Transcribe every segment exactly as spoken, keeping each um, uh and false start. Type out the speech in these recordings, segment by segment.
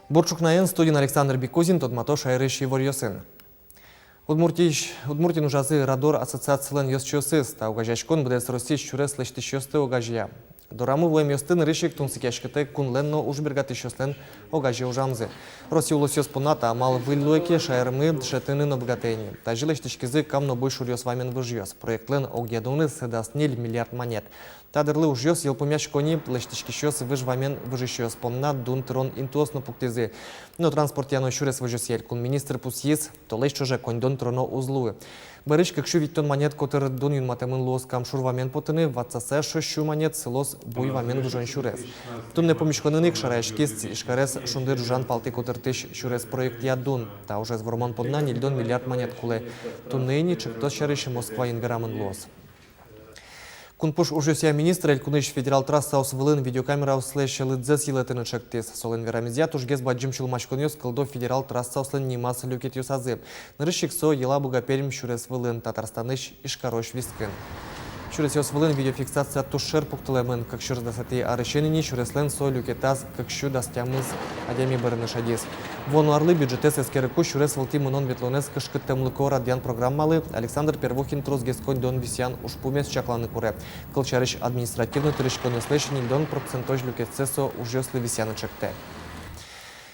Бур ӵукнаен, студиын Александр Бекузин. Тодмато шаерысь иворъёсын. Удмуртиысь, Удмуртиын ужазы «Радор» ассоциацилэн ёзчиосыз. Та огазеяськон быдэс Россиысь сюрес лэсьтӥсьёсты огазея. Дорамы вуэмъёсты нырысь ик тунсыкъяськытэ кунлэн но уж бергатӥсьёслэн огазе ужамзы. Россия улосъёс понна та амал выль луэ ке, шаермы дышетыны но быгатэ ини. Тазьы лэсьтӥськизы Кам но Буй шуръёс вамен выжъёс. Проектлэн огъя дуныз дас ньыль миллиард манет. Та дырлы ужъёс йылпумъясько ни. Лэсьтӥськисьёс выж вамен выжисьёс понна дун тырон интыос но пуктӥзы. Но транспортъя но сюрес возёсъя элькун министр пусйиз: толэзь ӵоже коньдон тыроно уз луы. Бӧрысь кык сю витьтон манет котыр дун юнматэмын луоз Кам шур вамен потыны, ватсаса сю манет сылоз Буй вамен выжон сюрес. Туннэ пумиськонын ик шараяськиз Ижкарез шунды ӝужан палтӥ котыртӥсь сюрес проектъя дун. Та ужез вормон понна ньыльдон миллиард манет кулэ. Туннэ ини ӵектос сярысь Москваын верамын луоз. Кунпуш ужъёсъя министр элькунысь федерал трассаос вылын видеокамераослэсь лыдзэс йылэтыны ӵектӥз. Солэн верамезъя, тужгес бадӟым сюлмаськонъёс кылдо федерал трассаослэн нимаз люкетъёсазы. Нырысь ик со Елабуга — Пермь сюрес вылын, Татарстанысь Ижкарозь вискын. Сюресъёс вылын видеофиксация туж шер пуктылэмын. Кык сюрс дасэтӥ арысен ини сюреслэн со люкетаз кык сю дас тямыс адями бырыны шедиз. Вуоно арлы бюджетэз эскерыку сюрес вылтӥ мынон-ветлонэз кышкыттэмлыко радъян программалы Александр Первухин тросгес коньдон висъян ужпумез чакланы куре. Кылсярысь, административной тыриськонъёслэсь ньыльдон процентозь люкетсэ со ужъёслы висъяны ӵектэ.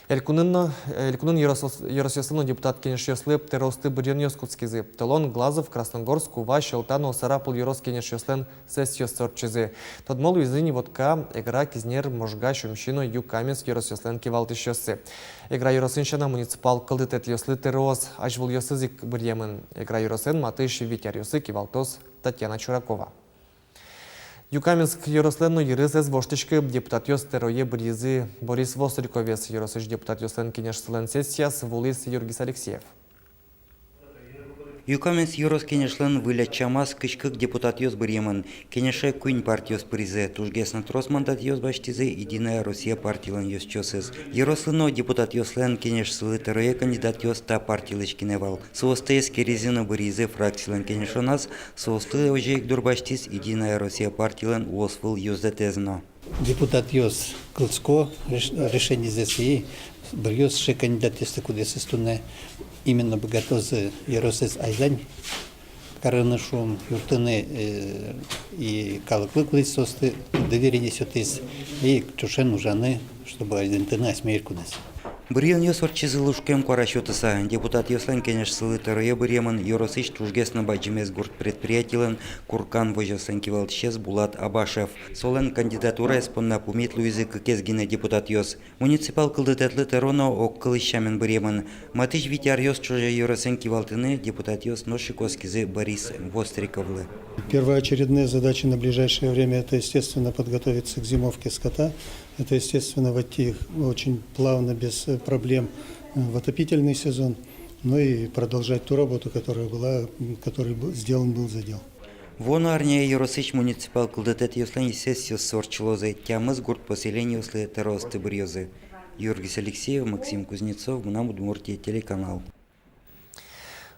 Элькунын но, элькунын ёрос-, ёросъёслы но депутат кенешъёслы тӧроосты быръёнъёс кутскизы. Толон Глазов, Красногорск, Ува, Сьӧлта но Сарапул ёрос кенешъёслэн сессиоссы ортчизы. Тодмо луизы ни Вотка, Эгра, Кизнер, Можга, Сюмси но Юкаменск ёросъёслэн кивалтӥсьёссы. Эгра ёросын сяна муниципал кылдытэтъёслы тӧроос азьвылъёсыз ик быръемын. Эгра ёросэн матысь вить аръёсы кивалтоз Татьяна Чуракова. Юкаменск ёрослэн но йырыз ӧз воштӥськы. Депутатъёс тӧрое быръизы Борис Востриковез. Ёросысь депутатъёслэн кенешсылэн сессияз вуылӥз Юргис Алексеев. Юкаменск ёрос кенешлэн выль ӧтчамаз кызь кык депутатъёс быръемын. Кенеше куинь партиос пыризы. Тужгес но трос мандатъёс басьтӥзы «Единая Россия» партилэн ёзчиосыз. Ёрослы но депутатъёслэн кенешсылы тӧрое кандидатъёс та партилэсь гинэ вал. Соосты эскеризы но быръизы фракцилэн кенешоназ. Соосты озьы ик дурбасьтӥз «Единая Россия» партилэн улосвыл ёзэтэз но. Депутатъёс кылзӥсько реш-, решенизэс и быръё сыӵе кандидатъёсты, кудъёсыз туннэ именно быгатозы ёросэз азьлань карыны, шуом, юрттыны, э, и калыклы, кудӥз соосты доверие сётӥз, и ӵошен ужаны, чтобы азинтыны асьме элькунэз. Быръёнъёс ортчизы лушкем куара сётыса. Депутатъёслэн кенешсылы тӧрое быръемын ёросысь тужгес но бадӟымез гурт предприятилэн, «Куркан» возёслэн кивалтӥсез Булат Абашев. Солэн кандидатураез понна пумит луизы кыкез гинэ депутатъёс. Муниципал кылдытэтлы тӧро но огкылысь сямен быръемын. Матысь вить аръёс ӵоже ёросэн кивалтыны депутатъёс нош ик оскизы Борис Востриковлы. Первоочередные задачи на ближайшее время — это, естественно, подготовиться к зимовке скота. Это, естественно, войти очень плавно, без, э, проблем, э, в отопительный сезон. Ну и продолжать ту работу, которая была, м, который бу-, сделан был задел. Вуоно арняе ёросысь муниципал кылдытэтъёслэн сессиоссы ортчылозы. Тямыс гурт поселениослы тӧроосты быръёзы. Юргис Алексеев, Максим Кузнецов, «Мынам Удмуртие» телеканал.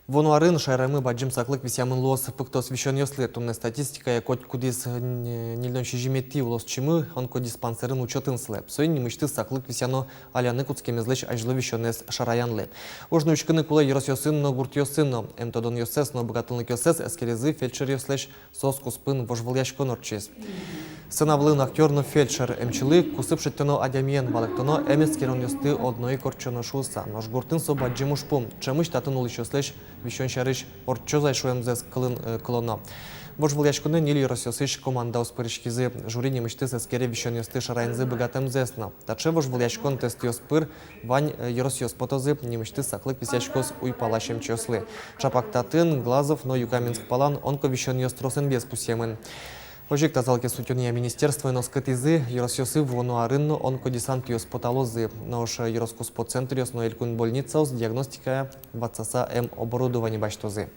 Вуоно арын шаерамы бадӟым саклык висъямын луоз пыктос висёнъёслы. Туннэ статистикая котькудӥз н-, ньыльдон сизьыметӥ улосчимы онкодиспансерын учётын сылэ. Соин нимысьтыз саклык висъяно аляны кутскемезлэсь азьло висёнэз шараянлы. Уж нуиськыны кулэ ёросъёсын но гуртъёсын но. Эмтодонъёссэс но быгатонлыкъёссэс эскеризы фельдшеръёслэсь. Соос куспын вожвылъяськон ортчиз. Сцена вылын актёр но фельдшер. Эмчилы кусып шедьтоно адямиен, валэктоно эм эскеронъёсты одно ик ортчоно шуыса. Нош гуртын со бадӟым ужпум. Ӵемысь татын улӥсьёслэсь висён сярысь ортчоз ай шуэмзэс кылын, э, кылоно. Вожвылъяськонэ ньыль ёросъёсысь командаос пыриськизы. Жюри нимысьтыз эскере висёнъёсты шараянзы быгатэмзэс но. Таӵе вожвылъяськон тестъёс пыр вань, э, ёросъёс потозы. Нимысьтыз саклык висъяськоз уйпалась эмчиослы. Ӵапак татын, Глазов но Юкаменск палан, онковисёнъёс тросэнбес пусъемын. Озьы ик тазалыкез утёнъя министерствоын оскытӥзы: ёросъёсы вуоно арын но онкодесантъёс поталозы. Нош ёрос куспо центръёс но элькун больницаос диагностикая ватсаса эм оборудование басьтозы.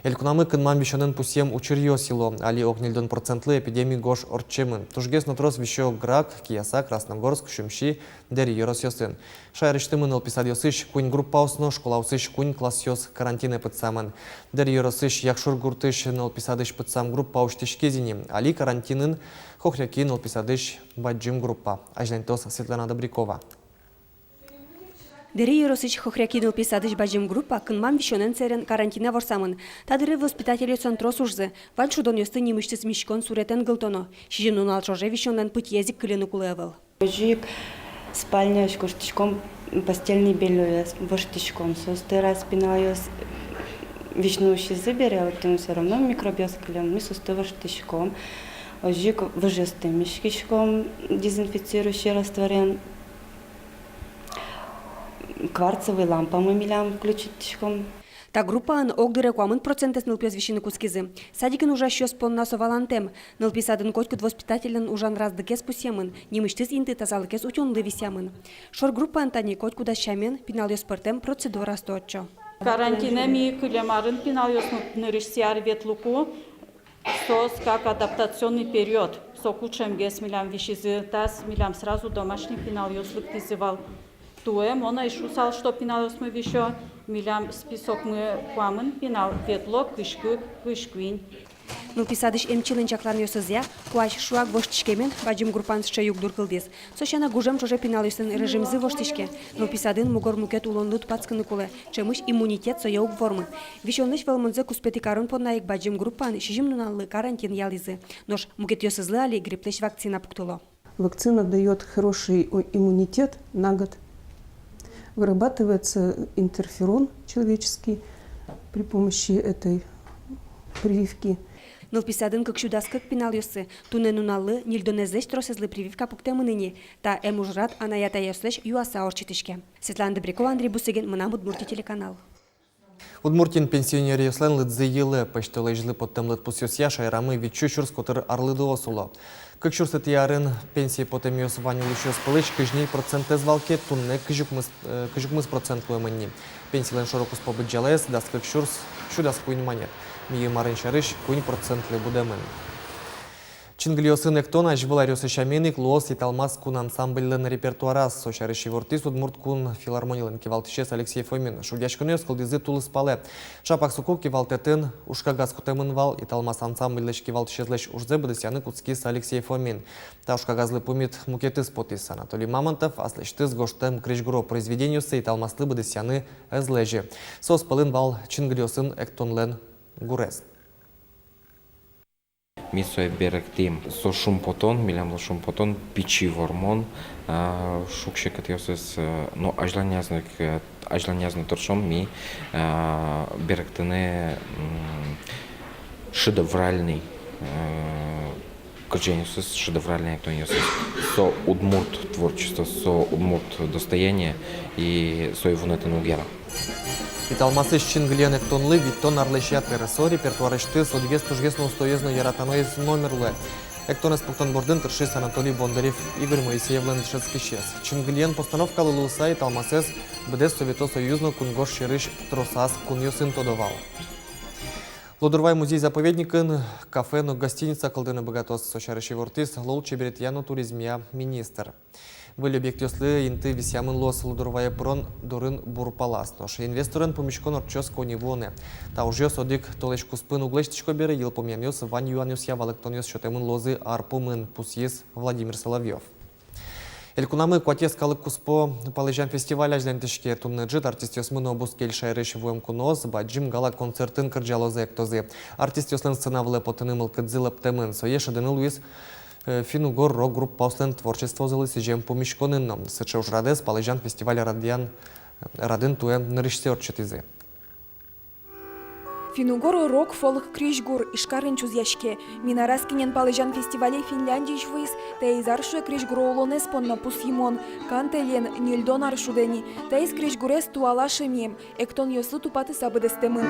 Элькунамы кынмам висёнэн пусъем учыръёс йыло. Али ог ньыльдон процентлы эпидеми гож ортчемын. Тужгес но трос висё Грак, Кияса, Красногорск, Сюмси, Дэри ёросъёсын. Шаерысьтымы нылпи садъёсысь куинь группаос но школаосысь куинь классъёс карантинэ пытсамын. Дэри ёросысь Якшур гуртысь нылпи садысь пытсам группа усьтӥськиз ини. Али карантинын Хохряки нылпи садысь бадӟым группа. Азьланьтоз Светлана Добрякова. Дэри ёросысь Хохряки нылпи садысь бадӟым группа кынмам висёнэн сэрен карантинэ ворсамын. Та дыре воспитательёслэн трос ужзы: вань шудонъёсты нимысьтыз миськон суретэн гылтоно, сизьым нунал ӵоже висёнлэн пытьыез ик кыльыны кулэ ӧвӧл. Озьы ик спальняысь куштӥськом, постельный бельёез воштӥськом. Соосты раз пиналъёс висьыны усизы бере, отын всё равно микробъёс кылем, ми соосты воштӥськом. Озьы ик выжъёсты миськиськом дезинфицирующий растворен. Кварцевый лампамы милям включить кариськом. Та группаын огдыре куамын процентэз нылпиос висьыны кутскизы. Садикын ужасьёс понна со валантэм. Нылпи садын котькуд воспитательлэн ужан разлыкез пусъемын, нимысьтыз инты тазалыкез утёнлы висъямын. Шор группаын тани котькудаз сямен пиналъёс пӧртэм процедураосты ортчо. Карантинэ ми кылем арын пиналъёс нырысьсэ ар ветлыку. Соос как адаптационный период, соку ӵемгес милям висизы, таз милям сразу домашний пиналъёс лыктӥзы вал. Туэ мон ӧй шусал, что пиналъёсмы висё, милям списокмы куамын пинал, ветло кызь кык, кызь куинь. Нылпи садысь эмчилэн чакланъёсызъя, куазь шуак воштӥськемен, бадӟым группаын сыӵе югдур кылдӥз. Со сяна, гужем ӵоже пиналъёслэн режимзы воштӥське. Нылпи садын мугор мукет улонлы тупатскыны кулэ, ӵемысь иммунитет сое уг вормы. Висёнлэсь вӧлмонзэ куспетӥ карон понна ик бадӟым группаын сизьым нуналлы карантин ялӥзы. Нош мукетъёсызлы али грипплэсь вакцина пуктыло. Вакцина даёт хороший, о, иммунитет на год. Вырабатывается интерферон человеческий при помощи этой прививки. Нылпи садын кык сю дас кык пиналъёссы, туннэ нуналлы ньыльдонэзлэсь тросэзлы прививка пуктэмын ини. Та эмужрад анай-атайёслэсь юаса ортчытӥське. Светлана Добрякова, Андрей Бусыгин, «Мынам Удмуртие» телеканал. Удмуртиын пенсионеръёслэн лыдзы йылэ. Пӧсьтолэзьлы поттэмлыт пусъёсъя, шаерамы витьсю сюрс котыр арлыдоос уло. Кык сюрсэтӥ арын пенсие потэмъёс вань улӥсьёс пӧлысь кызь ньыль процентэз вал ке, туннэ кызь укмыс, э, кызь укмыс процент луэмын ни. Пенсилэн шоро-куспо быдӟалаез дас кык сюрс сю дас куинь манет. Мийым арын сярысь куинь процентлы будэмын. Чингылиосын эктон азьвыл аръёсы сямен ик луоз «Италмас» кун ансамбльлэн репертуараз. Со сярысь ивортӥз Удмурт кун филармонилэн кивалтӥсез Алексей Фомин. Шугъяськонъёс кылдӥзы тулыспалэ. Ӵапак соку кивалтэтын ужкагаз кутэмын вал. «Италмас» ансамбльлэсь кивалтӥсезлэсь ужзэ быдэсъяны кутскиз Алексей Фомин. Та ужкагазлы пумит мукетыз потӥз. Анатолий Мамонтов аслэсьтыз гожтэм крезьгуро произведениосты «Италмаслы» быдэсъяны ӧз лэзьы. Соос пӧлын вал чингылиосын эктонлэн гурез. Ми сое берыктӥм. Со шумпотон, милемлы шумпотон, пичи вормон, а, шуг-секытъёсыз, э, но азьланяз но, э, азьланяз но тыршом ми, а, берыктыны, м, шедевральный, э, кырӟанъёсыз, шедевральный эктонъёсыз. Со удмурт творчество, со удмурт достояние, и сое вунэтыны уг яра. «Италмасысь» чингылиен эктонлы витьтон арлэсь ятыр. Со репертуарысьтыз одӥгез тужгес но устоез но яратоноез номер луэ. Эктонэз пуктон бордын тыршиз Анатолий Бондарев, Игорь Моисеевлэн дышетскисез. Чингылиен постановкалы луыса, «Италмасэз» быдэс Совето Союз но кунгож сьӧрысь тросаз кунъёсын тодо вал. Лудорвай музей-заповедникын кафе но гостиница кылдыны быгатоз. Со сярысь ивортӥз лулчеберетъя но туризмъя министр. Выль объектъёслы инты висъямын луоз Лудорвае пырон дурын бур палаз. Нош инвесторен пумиськон ортчоз коньывуонэ. Та ужъёс одӥг толэзь куспын уг лэсьтӥсько бере, йылпумъянъёс вань юанъёсъя валэктонъёс сётэмын луозы ар пумын, пусйиз Владимир Соловьёв. Элькунамы куатез калык куспо «Палэзян» фестиваль азьланьтӥське. Туннэ ӝыт артистъёсмы но бускель шаерысь вуэм куноос бадӟым гала-концертын кырӟалозы, эктозы. Артистъёслэн сцена вылэ потыны мылкыдзы лэптэмын. Сое шӧдыны луиз, э, финн-угор рок-группаослэн творчествозылы сӥзем пумиськонын но. Сыӵе ужрадэз «Палэзян» фестиваль радъян, радын туэ нырысьсэ ортчытӥзы. Финн-угор рок-фолк крезьгур Ижкарын чузъяське. «Минара» скинен «Палэзян» фестивале Финляндиысь вуиз. Таиз ар шуэ крезьгуро улонэз понна пусйымон. Кантелен ньыльдон ар шудэ ни. Таиз крезьгурез туала шемъем, эктонъёслы тупатыса быдэстэмын.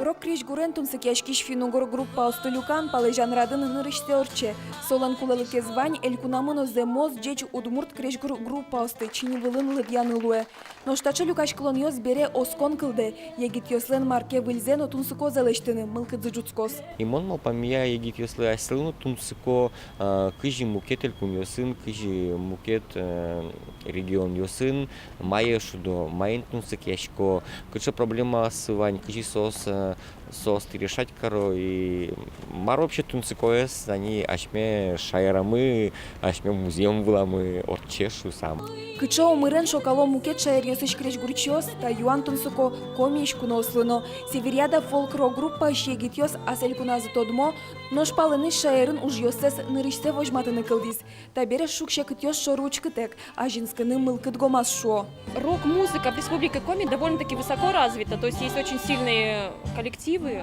Рок-крезьгурен тунсыкъяськись финн-угор группаосты люкан «Палэзян» радын нырысьсэ ортче. Солэн кулэлыкез вань, элькунамы но зэмос ӟеч удмурт крезьгур группаосты чинь вылын лыдъяны луэ. Нош таӵе люкаськылонъёс бере оскон кылдэ, егитъёслэн марке выльзэ но тунсыкозэ лэсьтыны мылкыдзы ӝутскоз. И мон малпамъя, егитъёслы асьсэлы но тунсыко, а, кызьы мукет элькунъёсын, кызьы мукет, э, регионъёсын, мае шудо, маин тунсыкъясько, кыӵе проблемаоссы вань, кызьы соос, э, Соосты решать каро и мар вообще тунсыкоез, ани асьме шаерамы, асьме музъем выламы ортче шуса. Кыӵе омырен шокало мукет шаеръёсысь крезьгурчиос, та юан тунсыко Комиысь куноослы но. Севериада фолк-рок группаысь егитъёс ас элькуназы тодмо, нош палэнысь шаерын ужъёссэс нырысьсэ возьматыны кылдӥз. Табере шуг-секытъёс шоры учкытэк, азинскыны мылкыд гомаз шуо. Рок-музыка в Республике Коми довольно-таки высоко развита, то есть есть очень сильные коллективы, э,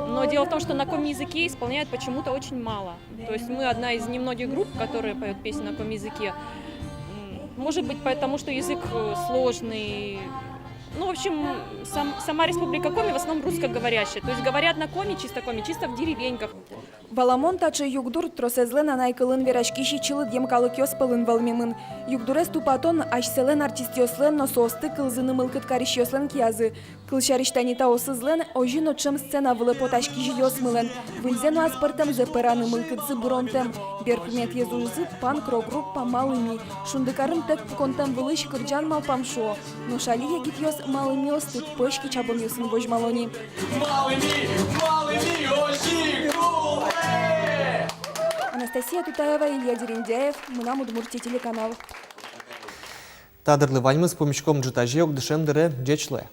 но дело в том, что на коми языке исполняют почему-то очень мало. То есть мы одна из немногих групп, которые поют песни на коми языке. М, может быть, потому что язык, э, сложный. Ну, в общем, сам- сама Республика Коми в основном русскоговорящая. То есть говорят на коми, чисто коми, чисто в деревеньках. Валамон, таӵе югдур тросэзлэн анай кылын вераськись ичи лыдъем калыкъёс пӧлын вӧлмемын. Югдурез тупатон асьсэлэн артистъёслэн но соосты кылзыны мылкыд карисьёслэн киязы. Кылсярысь, тани таосызлэн озьы но ӵем сцена вылэ потаськись ёзмылэн выльзэ но аспӧртэмзэ пӧраны мылкыдзы быронтэм. Берпуметӥез ужзы панк-рок группа «Малыми». Шундыкарын тэк пуконтэм вылысь кырӟан малпам шуо. Нош али егитъёс «Малымиосты» пӧсь кичабонъёсын возьмало ни. Малыми, Малыми, озьы кулэ! Анастасия Тутаева, Илья Дерендяев, «Мынам Удмуртие» телеканал. Та дырлы ваньмыз, пумиськом ӝытазе ик дышем дыре. Ӟеч луэ.